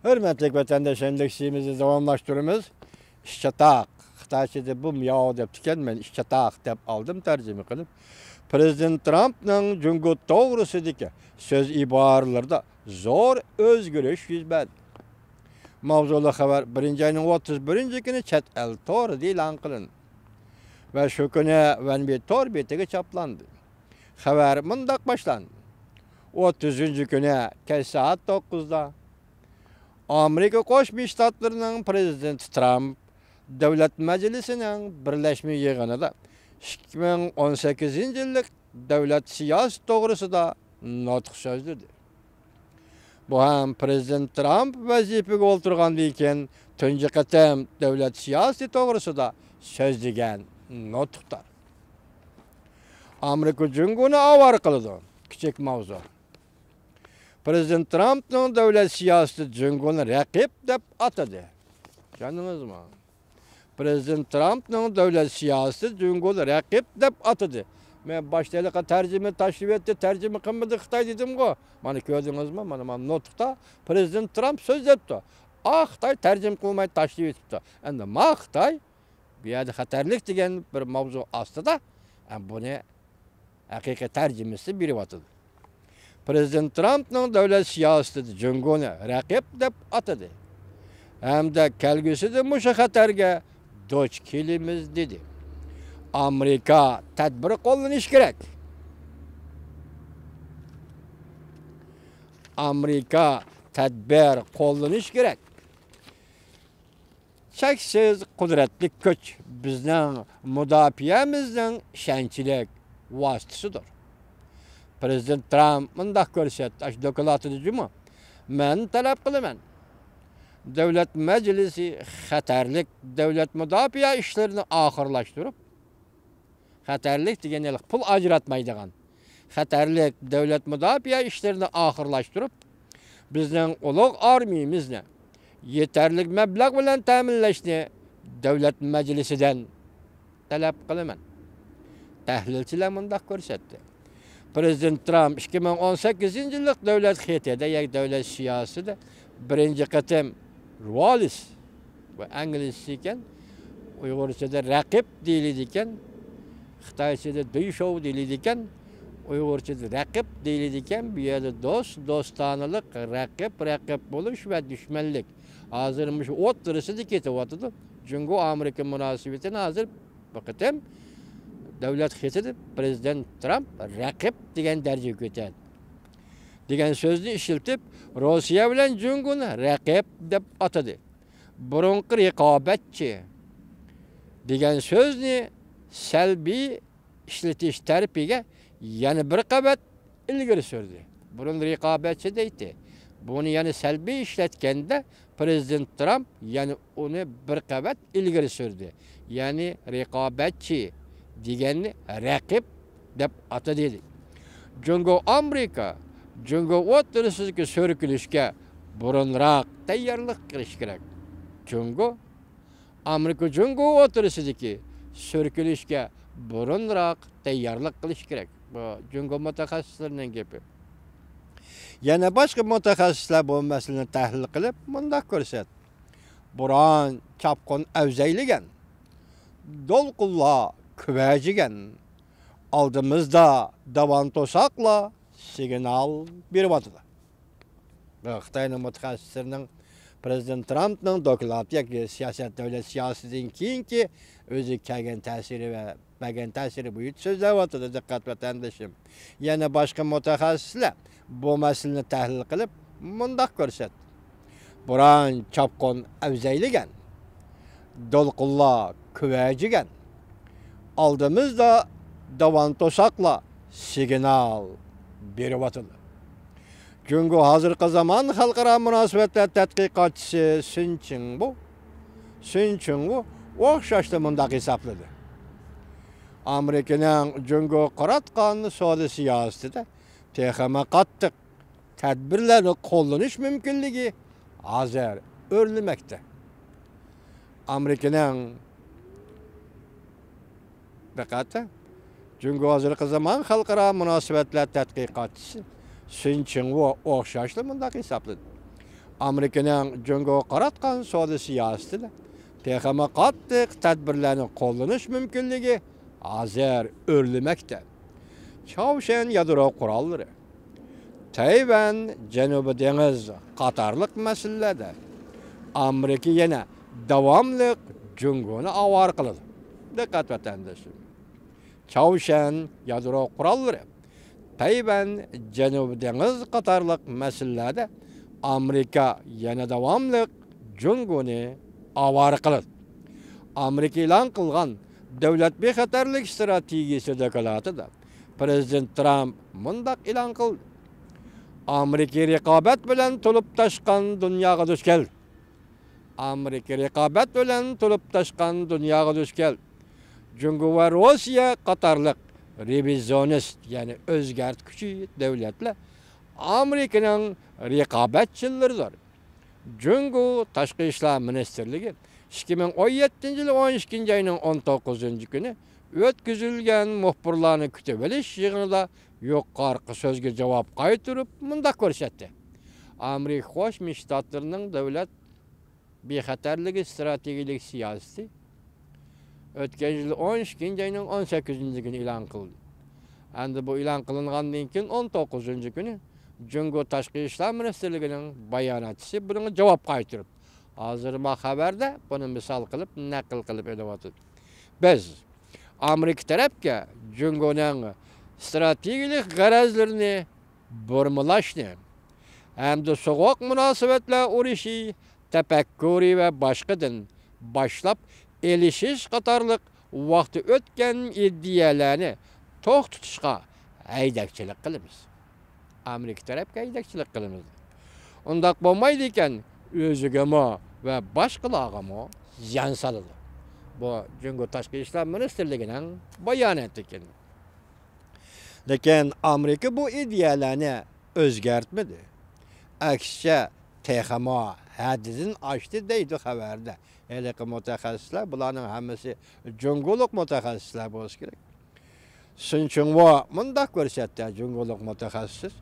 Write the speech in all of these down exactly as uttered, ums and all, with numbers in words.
ھۆرمەتلىك ۋەتەنداش، ئەندىكىسىمىزنى داۋاملاشتۇرىمىز. ئىش چاتاق. خىتايچىدا بۇم ياۋ دەپتىكەن، مەن ئىش چاتاق دەپ ئالدىم تەرجىمە قىلىپ. پرېزىدېنت ترامپنىڭ جۇڭگو توغرىسىدىكى سۆز ئىبارىلىرىدە زور ئۆزگىرىش يۈز بەردى. ماۋزۇلۇق خەۋەر بىرىنچى ئاينىڭ ئوتتۇز بىرىنچى كۈنى چەت ئەل تورىدا ئېلان قىلىندى ۋە شۇ كۈنى ۋەنبى تور بېتىگە چاپلاندى. خەۋەر مۇنداق باشلاندى. ئوتتۇزىنچى كۈنى كەچ سائەت توققۇزدا ئامېرىكا قوشما شتاتلىرىنىڭ پرېزىدېنتى ترامپ دۆلەت مەجلىسىنىڭ بىرلەشمە يىغىنىدا ئىككى مىڭ ئون سەككىزىنچى يىللىق دۆلەت سىياسىتى توغرىسىدا نۇتۇق سۆزلىدى. بۇ ھەم پرېزىدېنت ترامپ ۋەزىپىگە ئولتۇرغاندىن كېيىن تۇنجى قېتىم دۆلەت سىياسىتى توغرىسىدا سۆزلىگەن نۇتۇقتۇر. ئامېرىكا جۇڭگونى ئاۋارە قىلىدۇ. كىچىك ماۋزۇ. پرېزىدېنت ترامپنىڭ دۆلەت سىياسىتى جۇڭگونى رەقىب دەپ ئاتىدى. چۈشەندىڭىزمۇ؟ پرېزىدېنت ترامپنىڭ دۆلەت سىياسىتى جۇڭگونى رەقىب دەپ ئاتىدى. مەن باشتا ھېلىقى تەرجىمە تاشلىۋەتتى، تەرجىمە قىلمىدى خىتاي دېدىمغۇ. مانا كۆردىڭىزمۇ؟ مانا، مانا نۇتۇقتا پرېزىدېنت ترامپ سۆزلەپتۇ. ئا خىتاي تەرجىمە قىلماي تاشلىۋېتىپتۇ. ئەمدى ما خىتاي بۇ يەردە خەتەرلىك دېگەن بىر ماۋزۇ ئاستىدا، ئە، بۇنى ھەقىقىي تەرجىمىسىنى بېرىۋاتىدۇ. پرېزىدېنت ترامپنىڭ دۆلەت سىياسىتىدە جۇڭگونى رەقىب دەپ ئاتىدى ھەمدە كەلگۈسىدە مۇشۇ خەتەرگە دۇچ كېلىمىز دېدى. ئامېرىكا تەدبىر قوللىنىشى كېرەك. ئامېرىكا تەدبىر قوللىنىشى كېرەك. چەكسىز قۇدرەتلىك كۈچ بىزنىڭ مۇداپىئەمىزنىڭ ئىشەنچلىك ۋاسىتىسىدۇر. پرېزىدېنت ترامپ مۇنداق كۆرسەتتى، ئاشۇ دوكلاتىدا جۇمۇ، مەن تەلەپ قىلىمەن، دۆلەت مەجلىسى خەتەرلىك دۆلەت مۇداپىئە ئىشلىرىنى ئاخىرلاشتۇرۇپ، خەتەرلىك دېگەن ھېلىقى پۇل ئاجراتمايدىغان، خەتەرلىك دۆلەت مۇداپىئە ئىشلىرىنى ئاخىرلاشتۇرۇپ، بىزنىڭ ئۇلۇغ ئارمىيىمىزنى يېتەرلىك مەبلەغ بىلەن تەمىنلەشنى دۆلەت مەجلىسىدىن تەلەپ قىلىمەن. تەھلىلچىلەر مۇنداق كۆرسەتتى. پرېزىدېنت ترامپ ئىككى مىڭ ئون سەككىزىنچى يىللىق دۆلەت خېتىدە، يەنى دۆلەت سىياسىتىدە بىرىنچى قېتىم رىۋالىس، بۇ ئىنگلىزچە ئىكەن، ئۇيغۇرچىدا رەقىب دېيىلىدىكەن، خىتايچىدا دۈيشوۋ دېيىلىدىكەن، ئۇيغۇرچىدا رەقىب دېيىلىدىكەن. بۇ يەردە دوست، دوستانىلىق، رەقىب، رەقىب بولۇش ۋە دۈشمەنلىك. ھازىر مۇشۇ ئوتتۇرىسىدا كېتىۋاتىدۇ. جۇڭگو ئامېرىكا مۇناسىۋىتىنى ھازىر بۇ قېتىم دۆلەت خېتىدە پرېزىدېنت ترامپ رەقىب دېگەن دەرىجىگە كۆتەردى. دېگەن سۆزنى ئىشلىتىپ، روسىيە بىلەن جۇڭگونى رەقىب دەپ ئاتىدى. بۇرۇنقى رىقابەتچى دېگەن سۆزنى سەلبىي ئىشلىتىش تەرىپىگە يەنە بىر قەۋەت ئىلگىرى سۈردى. بۇرۇن رىقابەتچى دەيتتى. بۇنى يەنە سەلبىي ئىشلەتكەندە، پرېزىدېنت ترامپ يەنە ئۇنى بىر قەۋەت ئىلگىرى سۈردى. يەنى رىقابەتچى دېگەننى رەقىب دەپ ئاتىدى. جۇڭگو ئامېرىكا، جۇڭگو ئوتتۇرىسىدىكى سۈركىلىشكە بۇرۇنراق تەييارلىق قىلىش كېرەك. جۇڭگو ئامېرىكا جۇڭگو ئوتتۇرىسىدىكى سۈركىلىشكە بۇرۇنراق تەييارلىق قىلىش كېرەك. بۇ جۇڭگو مۇتەخەسسىسلىرىنىڭ گېپى. يەنە باشقا مۇتەخەسسىسلەر بۇ مەسىلىنى تەھلىل قىلىپ مۇنداق كۆرسەتتى. بوران، چاپقۇن ئەۋزەيلىگەن، دولقۇنلار كۈۋەجىگەن، ئالدىمىزدا داۋان توساقلار سىگنال بېرىۋاتىدۇ. خىتاينىڭ مۇتەخەسسىسلىرىنىڭ پرېزىدېنت ترامپنىڭ دوكلاتى ياكى سىياسەت، دۆلەت سىياسىتىدىن كېيىنكى ئۆزىگە كەلگەن تەسىرى ۋە بەرگەن تەسىرى بويىچە سۆزلەۋاتىدۇ، دىققەت ۋەتەندىشىم. يەنە باشقا مۇتەخەسسىسلەر بۇ مەسىلىنى تەھلىل قىلىپ مۇنداق كۆرسەتتى. بوران، چاپقۇن ئەۋزەيلىگەن، دولقۇنلار كۈۋەجىگەن، ئالدىمىزدا داۋان توساقلار سىگنال بېرىۋاتىدۇ. جۇڭگو ھازىرقى زامان خەلقئارا مۇناسىۋەتلەر تەتقىقاتچىسى سۈن چىڭۋۇ، سۈن چىڭۋۇ ئوخشاشلا مۇنداق ھېسابلىدى. ئامېرىكىنىڭ جۇڭگوغا قاراتقان سودا سىياسىتىدە تېخىمۇ قاتتىق تەدبىرلەرنى قوللىنىش مۇمكىنلىكى ھازىر ئۆرلىمەكتە. ئامېرىكىنىڭ، دىققەت، جۇڭگو ھازىرقى زامان خەلقئارا مۇناسىۋەتلەر تەتقىقاتچىسى سۈن چىڭۋۇ ئوخشاشلا مۇنداق ھېسابلىدى. ئامېرىكىنىڭ جۇڭگوغا قاراتقان سودا سىياسىتىدە تېخىمۇ قاتتىق تەدبىرلەرنى قوللىنىش مۇمكىنلىكى ھازىر ئۆرلىمەكتە. چاۋشيەن يادرو قوراللىرى، تەيۋەن، جەنۇبىي دېڭىز قاتارلىق مەسىلىلەردە ئامېرىكا يەنە داۋاملىق جۇڭگونى ئاۋارە قىلىدۇ. دىققەت، ۋەتەنداشلىرىم! چاۋشيەن يادرو قوراللىرى، تەيۋەن، جەنۇبىي دېڭىز قاتارلىق مەسىلىلەردە ئامېرىكا يەنە داۋاملىق جۇڭگونى ئاۋارە قىلىدۇ. ئامېرىكا ئېلان قىلغان دۆلەت بىخەتەرلىك ئىستراتېگىيىسى دوكلاتىدا پىرېزىدېنت ترامپ مۇنداق ئېلان قىلدى: «ئامېرىكا رىقابەت بىلەن تولۇپ تاشقان دۇنياغا دۇچ كەلدى.» ئامېرىكا رىقابەت بىلەن تولۇپ تاشقان دۇنياغا دۇچ كەلدى. جۇڭگو ۋە روسىيە قاتارلىق رېۋىزىيونىست، يەنى ئۆزگەرتكۈچى دۆلەتلەر ئامېرىكىنىڭ رىقابەتچىلىرىدۇر. جۇڭگو تاشقى ئىشلار مىنىستىرلىكى ئىككى مىڭ ئون يەتتىنچى يىل ئون ئىككىنچى ئاينىڭ ئون توققۇزىنچى كۈنى ئۆتكۈزۈلگەن مۇخبىرلارنى كۈتۈۋېلىش يىغىنىدا يۇقىرىقى سۆزگە جاۋاب قايتۇرۇپ مۇنداق كۆرسەتتى: «ئامېرىكا قوشما شتاتلىرىنىڭ دۆلەت بىخەتەرلىكى ئىستراتېگىيەلىك سىياسىتى ئۆتكەن يىل ئون ئىككىنچى ئاينىڭ ئون سەككىزىنچى كۈنى ئېلان قىلدى. ئەمدى بۇ ئېلان قىلىنغاندىن كېيىن ئون توققۇزىنچى كۈنى جۇڭگو تاشقى ئىشلار مىنىستىرلىكىنىڭ باياناتچىسى بۇنىڭغا جاۋاب قايتۇرۇپ، ھازىر ما خەۋەردە بۇنى مىسال قىلىپ نەقىل قىلىپ ئېلىۋاتىدۇ. بىز ئامېرىكا تەرەپكە جۇڭگونىڭ ئىستراتېگىيەلىك غەرەزلىرىنى بۇرمىلاشنى ھەمدە سوغۇق مۇناسىۋەتلەر ئۇرۇشى تەپەككۇرى ۋە باشقىدىن باشلاپ ئېلىشىش قاتارلىق ۋاقتى ئۆتكەن ئىدىيەلەرنى توختىتىشقا ھەيدەكچىلىك قىلىمىز. ئامېرىكا تەرەپكە ھەيدەكچىلىك قىلىمىز. ئۇنداق بولمايدىكەن، ئۆزىگىمۇ ۋە باشقىلارغىمۇ زىيان سالىدۇ.» بۇ جۇڭگو تاشقى ئىشلار مىنىستىرلىكىنىڭ باياناتى ئىكەن. لېكىن ئامېرىكا بۇ ئىدىيەلەرنى ئۆزگەرتمىدى. ئەكسىچە، تېخىمۇ ھەددىدىن ئاشتى، دەيدۇ خەۋەردە. ھېلىقى مۇتەخەسسىسلەر، بۇلارنىڭ ھەممىسى جۇڭگولۇق مۇتەخەسسىسلەر بولسا كېرەك. سۈن چۇڭۋو مۇنداق كۆرسەتتى، جۇڭگولۇق مۇتەخەسسىس: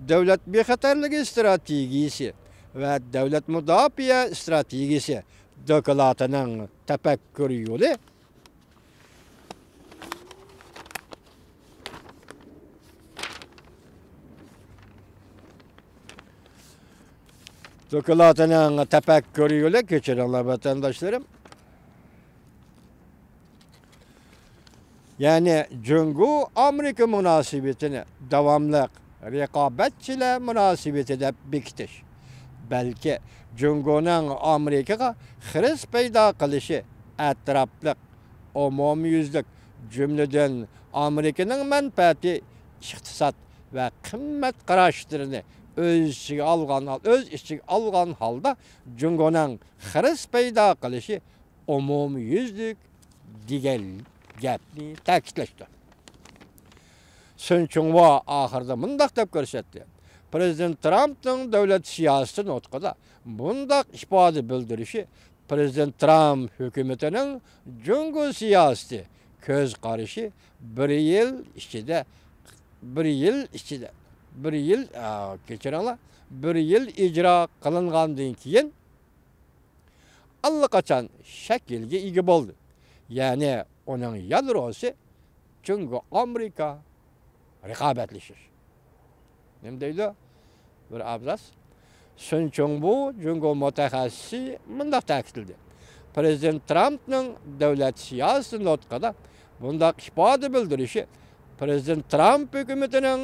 «دۆلەت بىخەتەرلىكى ئىستراتېگىيىسى ۋە دۆلەت مۇداپىئە ئىستراتېگىيىسى دوكلاتىنىڭ تەپەككۇر يولى دوكلاتىنىڭ تەپەككۇر يولى، كەچۈرۈڭلار ۋەتەنداشلىرىم، يەنى جۇڭگو ئامېرىكا مۇناسىۋىتىنى داۋاملىق رىقابەتچىلەر مۇناسىۋىتى دەپ بېكىتىش، بەلكى جۇڭگونىڭ ئامېرىكىغا خىرىس پەيدا قىلىشى ئەتراپلىق، ئومۇميۈزلۈك، جۈملىدىن ئامېرىكىنىڭ مەنپەئەتى، ئىقتىساد ۋە قىممەت قاراشلىرىنى ئۆز ئىچىگە ئالغان، ئۆز ئىچىگە ئالغان ھالدا جۇڭگونىڭ خىرىس پەيدا قىلىشى ئومۇميۈزلۈك دېگەن گەپنى تەكىتلەشتى. سۈن چۇڭۋو ئاخىرىدا مۇنداق دەپ كۆرسەتتى: پىرېزىدېنت ترامپنىڭ دۆلەت سىياسىتى نۇتقىدا مۇنداق ئىپادە بىلدۈرۈشى پىرېزىدېنت ترامپ ھۆكۈمىتىنىڭ جۇڭگو سىياسىتى، كۆز قارىشى بىر يىل ئىچىدە، بىر يىل ئىچىدە، بىر يىل، ئا، كەچۈرۈڭلار، بىر يىل ئىجرا قىلىنغاندىن كېيىن ئاللىقاچان شەكىلگە ئىگە بولدى. يەنى ئۇنىڭ يادروسى جۇڭگو ئامېرىكا رىقابەتلىشىش. نېمە دەيدۇ؟ بىر ئابزاس. سۈن چۇڭبۇ جۇڭگو مۇتەخەسسىسى مۇنداق تەكىتلىدى: پىرېزىدېنت ترامپنىڭ دۆلەت سىياسىتى نۇتقىدا بۇنداق ئىپادە بىلدۈرۈشى پىرېزىدېنت ترامپ ھۆكۈمىتىنىڭ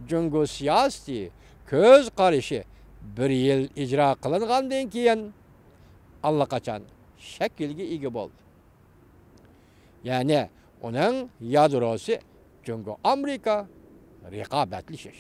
جۇڭگو سىياسىتى، كۆز قارىشى بىر يىل ئىجرا قىلىنغاندىن كېيىن ئاللىقاچان شەكىلگە ئىگە بولدى. يەنى ئۇنىڭ يادروسى جۇڭگو ئامېرىكا رىقابەتلىشىش.